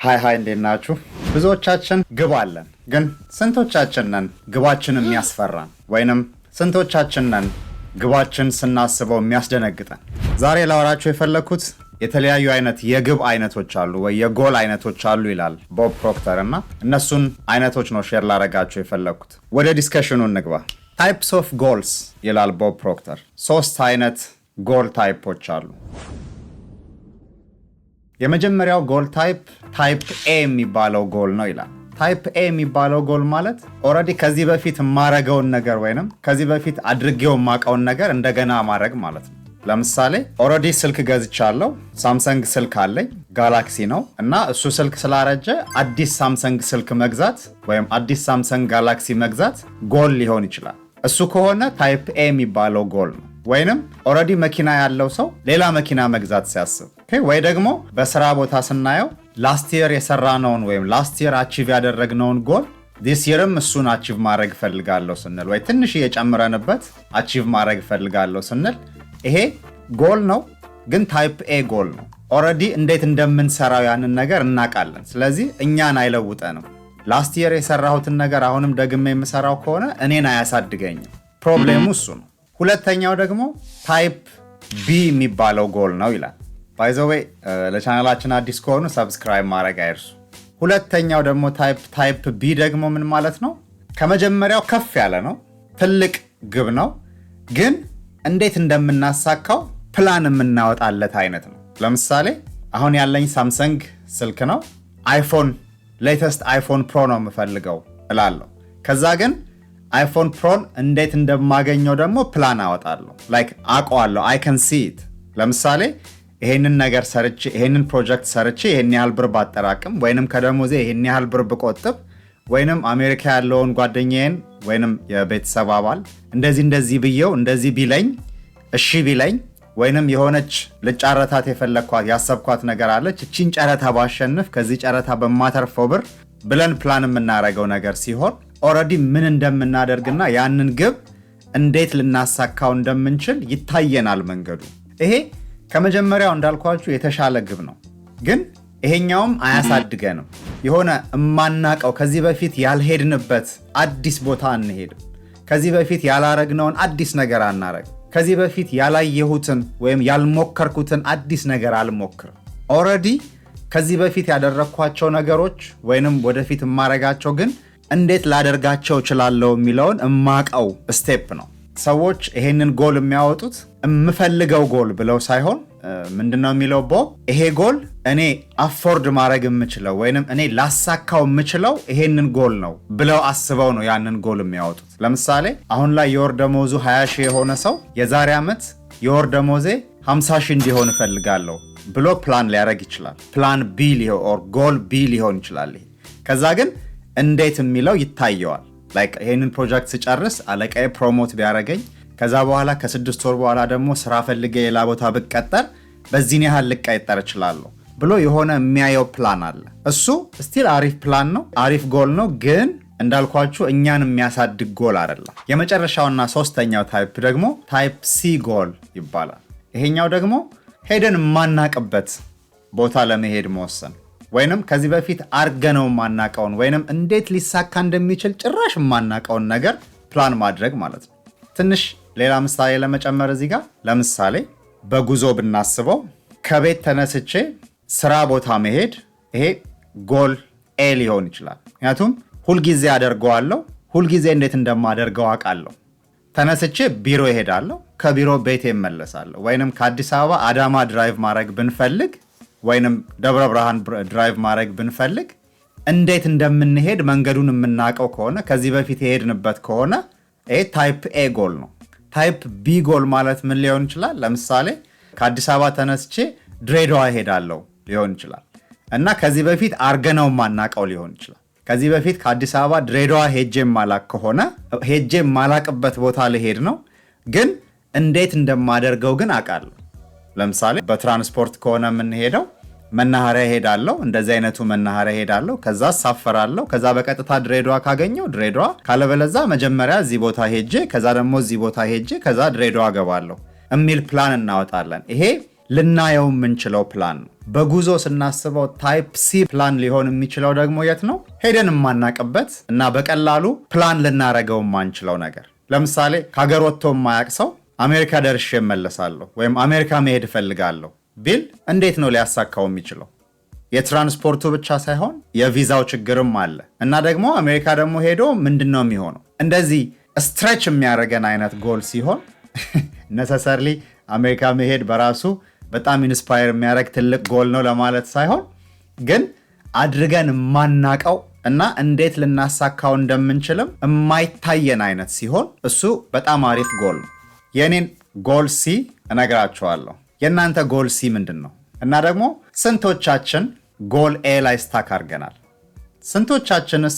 Hi hi፣ እንዴት ናችሁ? ብዙዎቻችን ግብ አለን፣ ግን ስንቶቻችን ነን ግባችን የሚያስፈራን ወይንም ስንቶቻችን ነን ግባችን ስናስበው የሚያስደነግጠን? ዛሬ ላወራችሁ የፈለግኩት የተለያዩ አይነት የግብ አይነቶች አሉ ወይ የጎል አይነቶች አሉ ይላል ቦብ ፕሮክተር፣ እና እነሱን አይነቶች ነው share ላረጋችሁ የፈለግኩት። ወደ discussion ኑ እንግባ። Types of goals ይላል ቦብ ፕሮክተር። ሶስት አይነት goal type ኦች አሉ። የመጀመሪያው goal type፣ type A የሚባለው ጎል ነው ይላል። Type A የሚባለው ጎል ማለት already ከዚህ በፊት የማረገውን ነገር ወይንም ከዚህ በፊት አድርጌው የማውቀውን ነገር እንደገና ማድረግ ማለት ነው። ለምሳሌ already ስልክ ገዝቻለሁ። ሳምሰንግ ስልክ አለኝ፣ ጋላክሲ ነው፣ እና እሱ ስልክ ስላረጀ አዲስ ሳምሰንግ ስልክ መግዛት ወይም አዲስ ሳምሰንግ ጋላክሲ መግዛት ጎል ሊሆን ይችላል። እሱ ከሆነ type A የሚባለው ጎል ነው። ወይንም already መኪና ያለው ሰው ሌላ መኪና መግዛት ሲያስብ፣ ወይ ደግሞ በስራ ቦታ ስናየው last year የሰራነውን ወይም last year achieve ያደረግነውን goal this year ም እሱን achieve ማድረግ እፈልጋለሁ ስንል ወይ ትንሽ እየጨምረንበት achieve ማድረግ እፈልጋለሁ ስንል ይሄ ጎል ነው፣ ግን type A goal ነው። Already እንዴት እንደምንሰራው ያንን ነገር እናውቃለን። ስለዚህ እኛን አይለውጠንም። Last year የሰራሁትን ነገር አሁንም ደግሜ የምሰራው ከሆነ እኔን አያሳድገኝም። Problem ኡ እሱ ነው። ሁለተኛው ደግሞ type B የሚባለው ጎል ነው ይላል። By the way፣ ለቻናላችን አዲስ ከሆኑ subscribe ማድረግ አይርሱ። ሁለተኛው ደግሞ type B ደግሞ ምን ማለት ነው? ከመጀመሪያው ከፍ ያለ ነው፣ ትልቅ ግብ ነው፣ ግን እንዴት እንደምናሳካው ፕላን የምናወጣለት አይነት ነው። ለምሳሌ አሁን ያለኝ ሳምሰንግ ስልክ ነው። iPhone፣ latest iPhone Pro ነው የምፈልገው እላለሁ። ከዛ ግን iPhone Pro ን እንዴት እንደማገኘው ደግሞ ፕላን አወጣለሁ። Like አውቀዋለሁ፣ I can see it። ለምሳሌ ይሄንን ነገር ሰርቼ፣ ይሄንን ፕሮጀክት ሰርቼ ይሄን ያህል ብር ባጠራቅም ወይንም ከደሞዜ ይሄን ያህል ብር ብቆጥብ ወይንም አሜሪካ ያለውን ጓደኛዬን ወይንም የቤተሰብ አባል እንደዚህ እንደዚህ ብየው እንደዚህ ቢለኝ፣ እሺ ቢለኝ፣ ወይንም የሆነች ልጫረታት የፈለግኳት ያሰብኳት ነገር አለች፣ እቺን ጨረታ ባሸንፍ ከዚህ ጨረታ በማተርፈው ብር ብለን ፕላን የምናደርገው ነገር ሲሆን already ምን እንደምናደርግና ያንን ግብ እንዴት ልናሳካው እንደምንችል ይታየናል መንገዱ። ይሄ ከመጀመሪያው እንዳልኳችሁ የተሻለ ግብ ነው፣ ግን ይሄኛውም አያሳድገንም። የሆነ እማናቀው፣ ከዚህ በፊት ያልሄድንበት አዲስ ቦታ አንሄድም። ከዚህ በፊት ያላረግነውን አዲስ ነገር አናረግም። ከዚህ በፊት ያላየሁትን ወይም ያልሞከርኩትን አዲስ ነገር አልሞክርም። Already ከዚህ በፊት ያደረግኳቸው ነገሮች ወይንም ወደፊት የማረጋቸው ግን እንዴት ላደርጋቸው እችላለሁ የሚለውን እማቀው step ነው። ሰዎች ይሄንን ጎል የሚያወጡት የምፈልገው ጎል ብለው ሳይሆን፣ ምንድነው የሚለው ቦብ፣ ይሄ ጎል እኔ afford ማድረግ የምችለው ወይንም እኔ ላሳካው የምችለው ይሄንን ጎል ነው ብለው አስበው ነው ያንን ጎል የሚያወጡት። ለምሳሌ አሁን ላይ የወር ደመወዙ 20 ሺህ የሆነ ሰው የዛሬ ዓመት የወር ደመወዜ 50 ሺህ እንዲሆን እፈልጋለሁ ብሎ ፕላን ሊያደርግ ይችላል። Plan B or goal B ሊሆን ይችላል። ይሄ ከዛ ግን እንዴት የሚለው ይታየዋል። Like ይሄንን ፕሮጀክት ስጨርስ አለቃዬ promote ቢያደርገኝ፣ ከዛ በኋላ ከ6 ወር በኋላ ደግሞ ስራ ፈልጌ ሌላ ቦታ ብቀጠር በዚህን ያህል ልቀጠር እችላለሁ ብሎ የሆነ የሚያየው ፕላን አለ። እሱ still አሪፍ ፕላን ነው፣ አሪፍ ጎል ነው፣ ግን እንዳልኳችሁ እኛን የሚያሳድግ ጎል አይደለም። የመጨረሻውና ሶስተኛው type ደግሞ type C goal ይባላል። ይሄኛው ደግሞ ሄደን የማናቅበት ቦታ ለመሄድ መወሰን ወይንም ከዚህ በፊት አርገነው የማናቀውን ወይንም እንዴት ሊሳካ እንደሚችል ጭራሽ የማናቀውን ነገር ፕላን ማድረግ ማለት ነው። ትንሽ ሌላ ምሳሌ ለመጨመር እዚህ ጋር ለምሳሌ በጉዞ ብናስበው ከቤት ተነስቼ ስራ ቦታ መሄድ ይሄ goal A ሊሆን ይችላል። ምክንያቱም ሁልጊዜ አደርገዋለሁ፣ ሁልጊዜ እንዴት እንደማደርገው አውቃለሁ። ተነስቼ ቢሮ እሄዳለሁ፣ ከቢሮ ቤቴ እመለሳለሁ። ወይንም ከአዲስ አበባ አዳማ drive ማድረግ ብንፈልግ ወይንም ደብረ ብርሃን drive ማድረግ ብንፈልግ እንዴት እንደምንሄድ መንገዱን የምናውቀው ከሆነ፣ ከዚህ በፊት የሄድንበት ከሆነ ይሄ type A goal ነው። Type B goal ማለት ምን ሊሆን ይችላል? ለምሳሌ ከአዲስ አበባ ተነስቼ ድሬዳዋ እሄዳለሁ ሊሆን ይችላል እና ከዚህ በፊት አርገነው የማናውቀው ሊሆን ይችላል። ከዚህ በፊት ከአዲስ አበባ ድሬዳዋ ሄጄ የማላቅ ከሆነ ሄጄ የማላቅበት ቦታ ልሄድ ነው፣ ግን እንዴት እንደማደርገው ግን አውቃለሁ። ለምሳሌ በትራንስፖርት ከሆነ የምንሄደው መናኸሪያ ሄዳለሁ፣ እንደዚህ አይነቱ መናኸሪያ ሄዳለሁ፣ ከዛ እሳፈራለሁ፣ ከዛ በቀጥታ ድሬዳዋ ካገኘው ድሬዳዋ፣ ካለበለዛ መጀመሪያ እዚህ ቦታ ሄጄ፣ ከዛ ደግሞ እዚህ ቦታ ሄጄ፣ ከዛ ድሬዳዋ ገባለሁ የሚል ፕላን እናወጣለን። ይሄ ልናየው የምንችለው ፕላን ነው። በጉዞ ስናስበው type C plan ሊሆን የሚችለው ደግሞ የት ነው? ሄደን የማናቅበት እና በቀላሉ ፕላን ልናረገው የማንችለው ነገር። ለምሳሌ ከሀገር ወጥቶ የማያቅ ሰው አሜሪካ ደርሼ እመለሳለሁ ወይም አሜሪካ መሄድ እፈልጋለሁ ቢል እንዴት ነው ሊያሳካው የሚችለው? የትራንስፖርቱ ብቻ ሳይሆን የቪዛው ችግርም አለ እና ደግሞ አሜሪካ ደግሞ ሄዶ ምንድን ነው የሚሆነው? እንደዚህ stretch የሚያደርገን አይነት ጎል ሲሆን፣ necessarily አሜሪካ መሄድ በራሱ በጣም inspire የሚያደርግ ትልቅ ጎል ነው ለማለት ሳይሆን፣ ግን አድርገን የማናቀው እና እንዴት ልናሳካው እንደምንችልም የማይታየን አይነት ሲሆን እሱ በጣም አሪፍ ጎል ነው። የኔን goal C እነግራችኋለሁ። የእናንተ goal C ምንድን ነው? እና ደግሞ ስንቶቻችን goal A ላይ stuck አድርገናል? ስንቶቻችንስ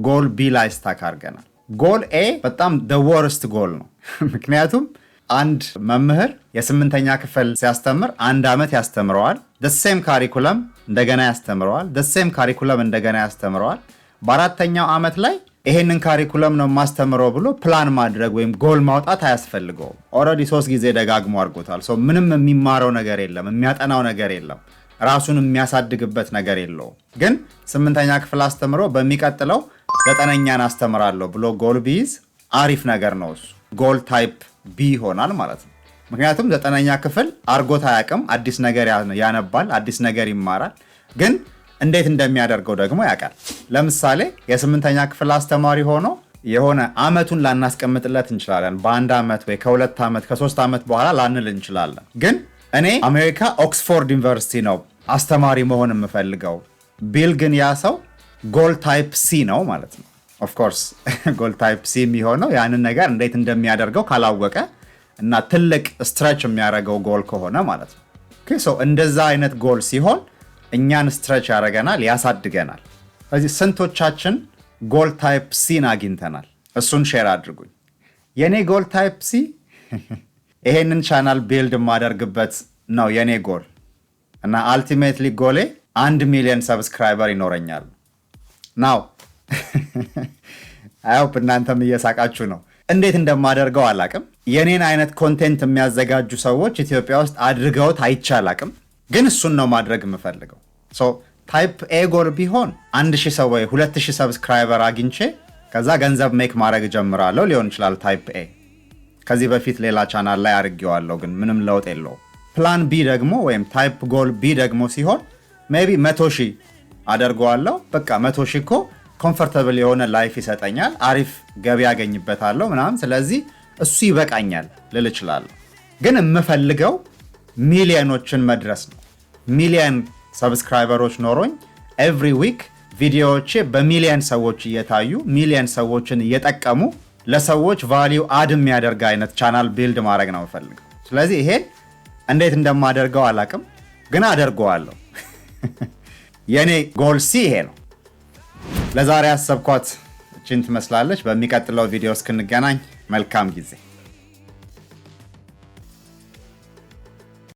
goal B ላይ stuck አድርገናል? Goal A በጣም the worst goal ነው። ምክንያቱም አንድ መምህር የስምንተኛ ክፍል ሲያስተምር አንድ ዓመት ያስተምረዋል። The same curriculum እንደገና ያስተምረዋል። The same curriculum እንደገና ያስተምረዋል። በአራተኛው ዓመት ላይ ይሄንን curriculum ነው የማስተምረው ብሎ ፕላን ማድረግ ወይም ጎል ማውጣት አያስፈልገውም። Already ሶስት ጊዜ ደጋግሞ አድርጎታል። So ምንም የሚማረው ነገር የለም፣ የሚያጠናው ነገር የለም፣ ራሱን የሚያሳድግበት ነገር የለውም። ግን ስምንተኛ ክፍል አስተምሮ በሚቀጥለው ዘጠነኛን አስተምራለሁ ብሎ ጎል ቢይዝ አሪፍ ነገር ነው። እሱ goal type B ይሆናል ማለት ነው። ምክንያቱም ዘጠነኛ ክፍል አርጎት አያውቅም። አዲስ ነገር ያነባል፣ አዲስ ነገር ይማራል። ግን እንዴት እንደሚያደርገው ደግሞ ያውቃል። ለምሳሌ የስምንተኛ ክፍል አስተማሪ ሆኖ የሆነ አመቱን ላናስቀምጥለት እንችላለን። በአንድ ዓመት ወይ ከ2 ዓመት ከ3 ዓመት በኋላ ላንል እንችላለን። ግን እኔ አሜሪካ ኦክስፎርድ ዩኒቨርሲቲ ነው አስተማሪ መሆን የምፈልገው ቢል ግን ያ ሰው goal type C ነው ማለት ነው። Of course goal type C የሚሆነው ያንን ነገር እንዴት እንደሚያደርገው ካላወቀ እና ትልቅ stretch የሚያደርገው ጎል ከሆነ ማለት ነው። So እንደዛ አይነት ጎል ሲሆን እኛን stretch ያደርገናል፣ ያሳድገናል። ስለዚህ ስንቶቻችን goal type C ን አግኝተናል? እሱን share አድርጉኝ። የኔ goal type C ይሄንን channel build የማደርግበት ነው የኔ ጎል እና ultimately goal ኤ 1 ሚሊዮን subscriber ይኖረኛል። Now I hope እናንተም እየሳቃችሁ ነው። እንዴት እንደማደርገው አላቅም። የኔን አይነት content የሚያዘጋጁ ሰዎች ኢትዮጵያ ውስጥ አድርገውት አይቼ አላቅም፣ ግን እሱን ነው ማድረግ የምፈልገው። Type A goal ቢሆን 1,000 ሰው ወይ 2,000 subscriber አግኝቼ ከዛ ገንዘብ make ማድረግ እጀምራለሁ ሊሆን ይችላል። Type A ከዚህ በፊት ሌላ ቻናል ላይ አድርጌዋለሁ፣ ግን ምንም ለውጥ የለውም። Plan B ደግሞ ወይም type goal B ደግሞ ሲሆን maybe 100,000 አደርገዋለሁ። በቃ 100,000 እኮ comfortable የሆነ life ይሰጠኛል፣ አሪፍ ገቢ ያገኝበታለሁ ምናምን፣ ስለዚህ እሱ ይበቃኛል ልል እችላለሁ። ግን የምፈልገው ሚሊዮኖችን መድረስ ነው። ሚሊየን subscriber ኦች ኖሮኝ every week ቪዲዮዎቼ በሚሊየን ሰዎች እየታዩ፣ ሚሊየን ሰዎችን እየጠቀሙ፣ ለሰዎች value add የሚያደርግ አይነት channel build ማድረግ ነው የምፈልገው። ስለዚህ ይሄን እንዴት እንደማደርገው አላቅም፣ ግን አደርገዋለሁ። የእኔ goal C ይሄ ነው። ለዛሬ ያሰብኳት እችን ትመስላለች። በሚቀጥለው ቪዲዮ እስክንገናኝ መልካም ጊዜ።